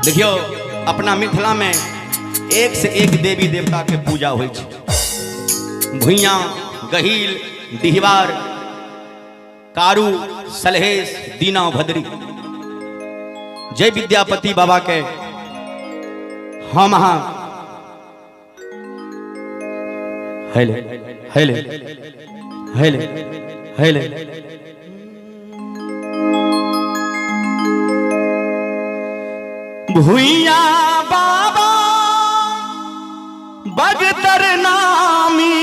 देखियो अपना मिथिला में एक से एक देवी देवता के पूजा होइ छै। भुइया, गहील, डिहबार, कारू, सलहेश, दीना भद्री। जय विद्यापति बाबा के हम अहाँ हेले हेले हेले हेले भुइया बाबा बगतर नामी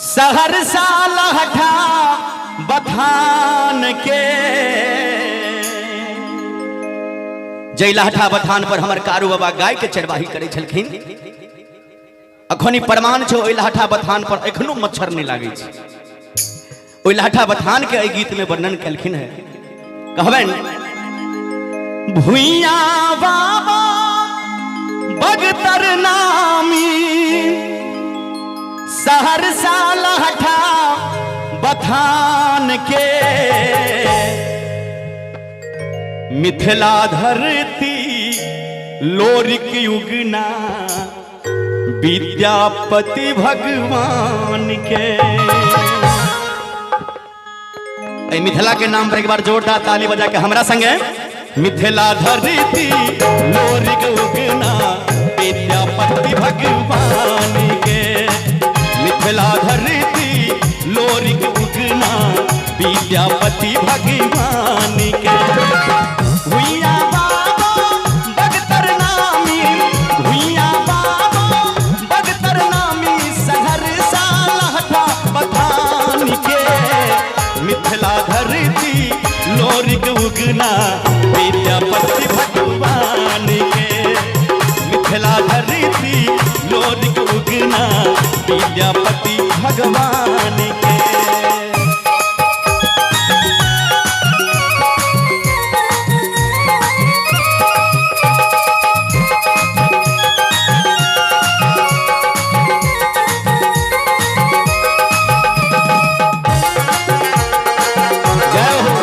सहरसा लहठा बथान के। जय लहठा बथान पर हमर कारू बाबा गाय के चरवाही करै छलखिन। अखन ई प्रमाण छै ओहि लहठा बथान पर एखनो मच्छर नहि लागै छै। ओहि लहठा बथान के एहि गीत में वर्णन केलखिन है। कहबनि भुइया बाबा बगतर नामी सहरसा लहठा बथान के। मिथिला धरती लोरिक युगना विद्यापति भगवान के। एहि मिथिला के नाम पर एक बार जोरदार ताली बजा के हमरा संगे मिथिला धरती लोरिक उगना विद्यापति भगवान के। मिथिला धरती लोरिक उगना विद्यापति भगवान के। भुइया बाबा बगतर नामी, भुइया बाबा बगतर नामी सहरसा लहठा बथान के। मिथिला धरती लोरिक उगना विद्यापति भगवान के। मिथिला धरती लोरिक उगना विद्यापति भगवान के। जय हो।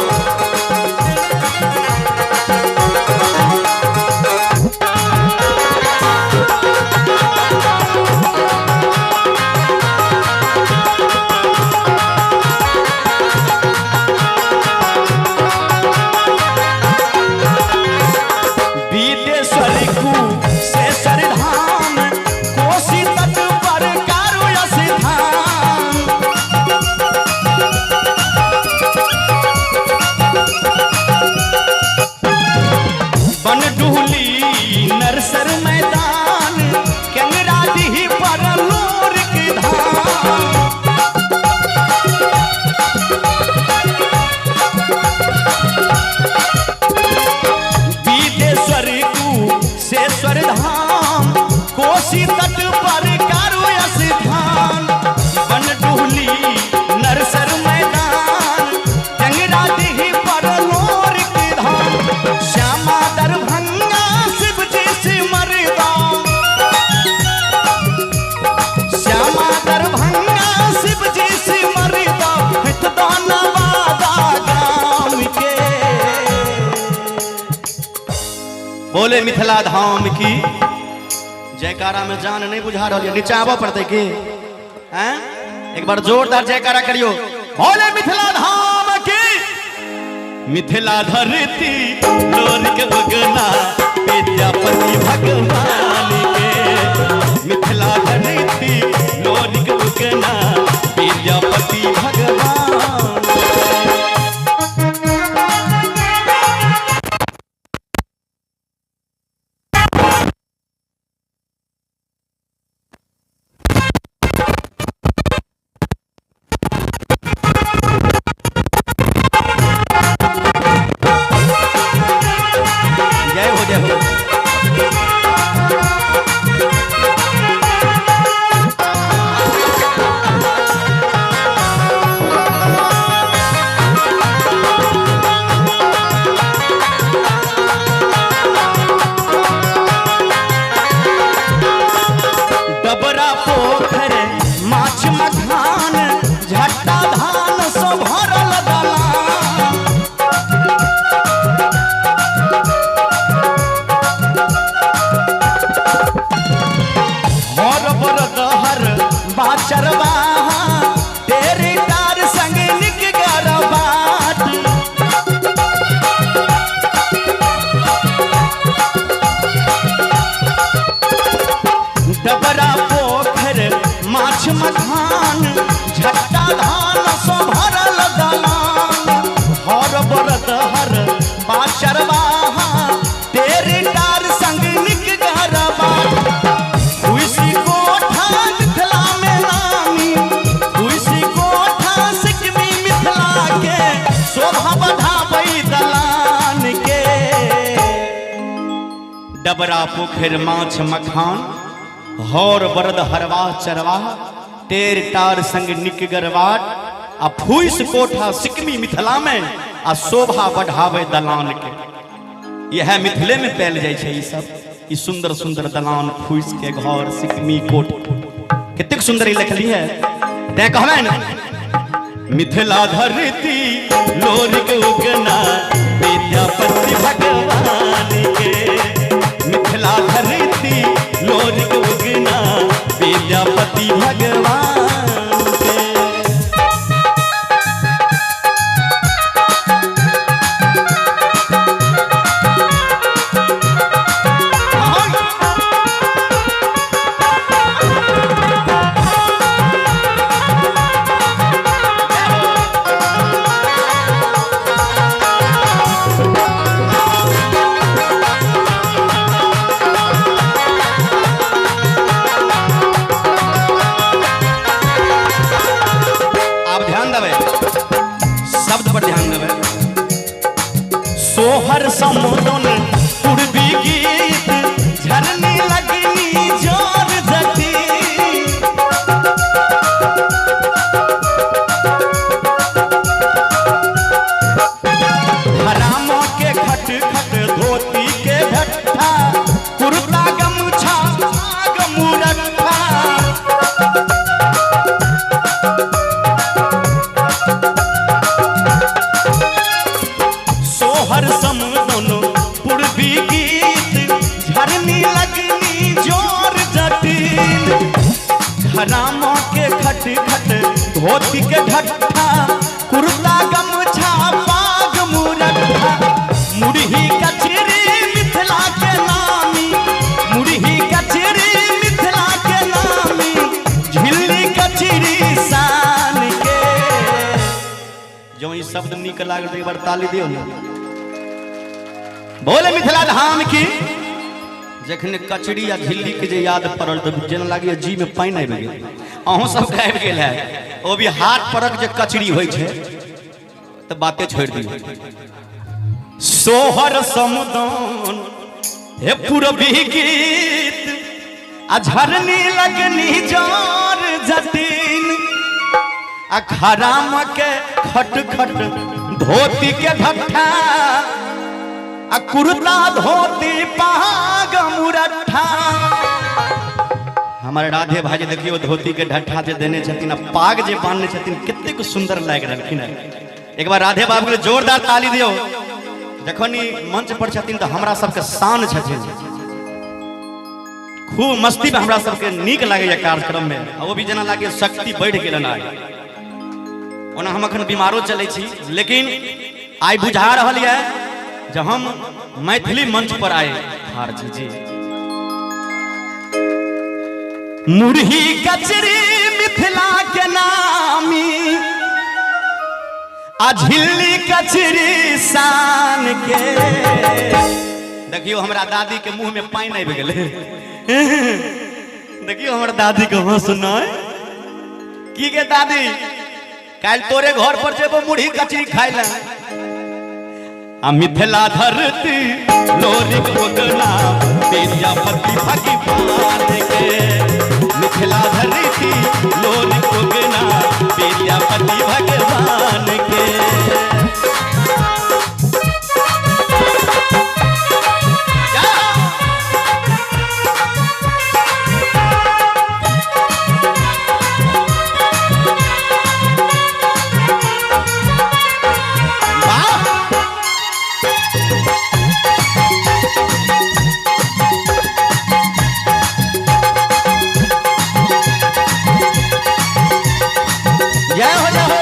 विदेश्वर कुशेश्वर धाम कोसी तट पर कारू स्थान। बनडुली नरसर मैदान केंगराडीह पर लोरिक धाम। विदेश्वर कुशेश्वर धाम कोसी तट पर कारू स्थान। बनडुली नरसर मैदान केंगराडीह पर लोरिक धाम। श्यामा दरभंगा शिव जी सिमरदा, श्यामा दरभंगा शिव जी सिमरदा नवादा गाम के। बोले मिथिला धाम की जयकारा में जान नहीं बुझा रहा है, नीचा आबऽ पड़तै की हैं? एक बार जोरदार जयकारा करियो, बोले मिथिला धाम की। मिथिला धरती लोरिक उगना विद्यापति भगवान के। मिथिला धरती लोरिक उगना विद्यापति भगवान। जय हो, जय हो। धान सो भरल दलान, हर बरद हर बाचरवाहा, तेरी डार संग निक गरबा। खुशी कोठा मिथिला में नामी, खुशी कोठा सिकमी मिथिला के, शोभा बढ़ाबै दलान के। डबरा पोखरि माछ मखान, हर बरद हरवा चरवा, टेर टार संग निक गरवाट, आ फूस कोठा सिकमी मिथिला में, आ शोभा बढ़ावे दलान के। यह मिथिले में पायल जाइ छै ई सब, ई सुंदर सुंदर दलान, फूस के घर, सिकमी कोठ, कतेक सुंदर ई लिखली है। तैं कहबै ने, मिथिला धरती लोरिक उगना विद्यापति भगवान के, मिथिला धरती लोरिक उगना विद्यापति भगवान के। आप ध्यान देबै, शब्द पर ध्यान देबै। सोहर समुदन पूर्वी गीत, झरनी लगनी जोर जती, हराम के खट खट धोती के ढट्ठा, कुर्ता गमछा आग मुरट्ठा। सोहर समदन पूर्वी गीत, झरनी लगनी जोर जटिल, घराम के खट खट धोती के ढट्ठा, कुर्ता गमछा पाग मुरट्ठा। मुरही कचरी मिथिला के नामी, मुरही कचरी मिथिला के नामी, झिल्ली कचरी शान के। जो ई शब्द नीक लागल तऽ एक बार ताली दियौ ने, बोले मिथिला धाम की। जखन कचरी आ झिल्ली के जे याद पड़ल तऽ जेना लागैए जी में पानि आबि गेल। अहूँ सबके आबि गेल है। ओ भी हाट परक जे कचरी होइ छै तऽ बाते छोड़ि दियौ। सोहर समुदान हे पूरबी गीत, आ झरनी लगनी जोर जटिन, आ खराम के खट खट धोती के ढट्ठा, आ कुर्ता धोती पाग मुरट्ठा। हमारे राधे भाई जे देखियो धोती के ढट्ठा जे देने छथिन आ पाग जे बांधने छथिन, कतेक सुंदर लागि रहलखिन है। एक बार राधे बाबू के जोरदार ताली दियौ। जखन ई मंच पर छथिन तऽ हमरा सबके शान छथिन, खूब मस्ती में हमरा सबके नीक लागैया कार्यक्रम में, आ ओ भी जेना लागैया शक्ति बढ़ि गेलन आइ। ओना हम अखन बीमारो चलै छी, लेकिन आइ बुझा रहल यऽ जे हम मैथिली मंच पर आए ठाढ़ छी जी। मुरही कचरी मिथिला के नामी, आ झिल्ली कचरी शान के। देखियो हमरा दादी के मुंह में पानि आबि गेलै। देखियो हमर दादी के हंसनाइ की गे दादी, काल्हि तोरे घर पर जेबो मुरही कचरी खाइ लए। आ मिथिला धरती लोरिक उगना विद्यापति भगवान के, मिथिला धरती लोरिक उगना विद्यापति भगवान के। वाह! जय हो, जय हो।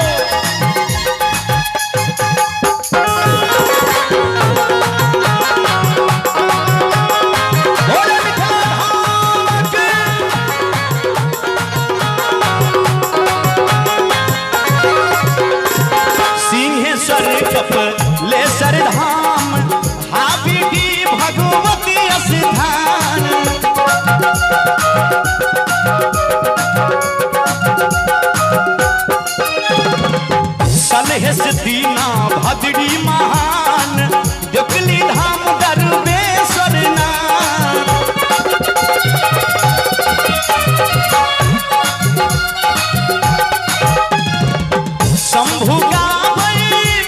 बोले मिथिला धाम की। कपलेश्वर धाम, हाबिडी भगवती स्थान। सलहेश दीना भद्री महान, देखली धाम दरवेश्वर नाथ। शंभु गाबै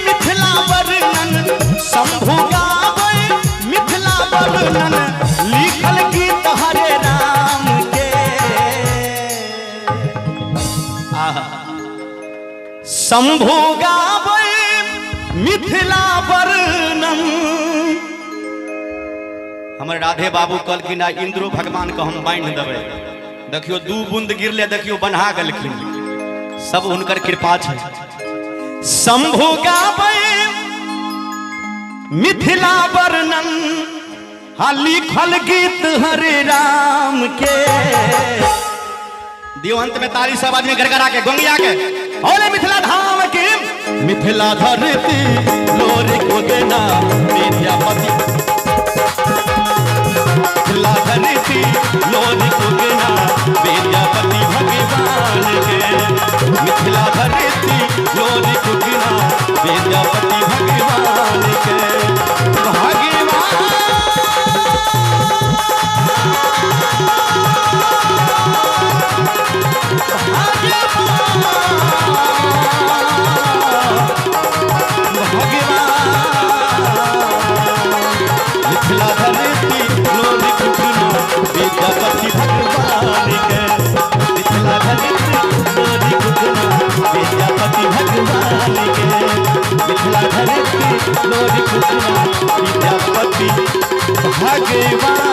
मिथिला वर्णन, शंभु गाबै मिथिला वर्णन, लिखल गीत हरे राम के। आहा। शंभु गाबै मिथिला वर्णन। हमर राधे बाबू कहलखिन आ इंद्रो भगवान के हम बान्हि देबै। देखियो 2 बूंद गिरले, देखियो बन्हा गेलखिन। सब हुनकर कृपा छै। शंभु गाबै मिथिला वर्णन, हा लिखल गीत हरे राम के। दियो अंत में ताली सब आदमी गड़गड़ा के गोंगिया के, बोले मिथिला धाम के। मिथिला धरती लोरी कोगना विद्यापति, मिथिला धरती लोरी कोगना विद्यापति भगवान के। मिथिला धरती लोरी कोगना विद्यापति भगवान के। भगवान मिथिला धरती लोरी कुकना विद्यापति भगवान के। मिथिला धरती लोरी कुकना विद्यापति भगवान के। मिथिला धरती लोरी कुकना विद्यापति भगवान।